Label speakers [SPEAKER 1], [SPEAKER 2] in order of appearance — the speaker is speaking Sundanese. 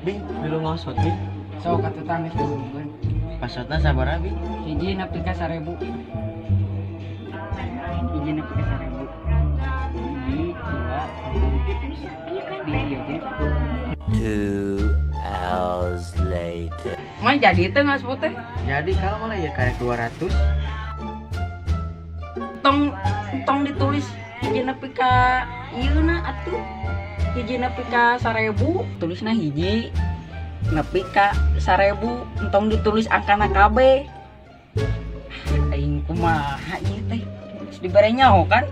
[SPEAKER 1] Bing, dulu ngosot, Bing.
[SPEAKER 2] Sok atuh tah geus dulungkeun.
[SPEAKER 1] Pasotna sabaraha, Bing?
[SPEAKER 2] Hiji nepi ka 1000. Hiji nepi ka 1000. Hiji, dua, tilu. Di ieu teh.
[SPEAKER 3] 2 hours later.
[SPEAKER 2] Mah jadi teh ngaspot teh.
[SPEAKER 1] Jadi kalau malah ya kayak 200.
[SPEAKER 2] Tong tong ditulis hiji nepi ka ieu na atuh. Hiji nepi ka 1000, tulisna hiji nepi ka 1000, entong ditulis angkana kabeh. Aing kumaha ieu teh? Geus dibere nyaho kan?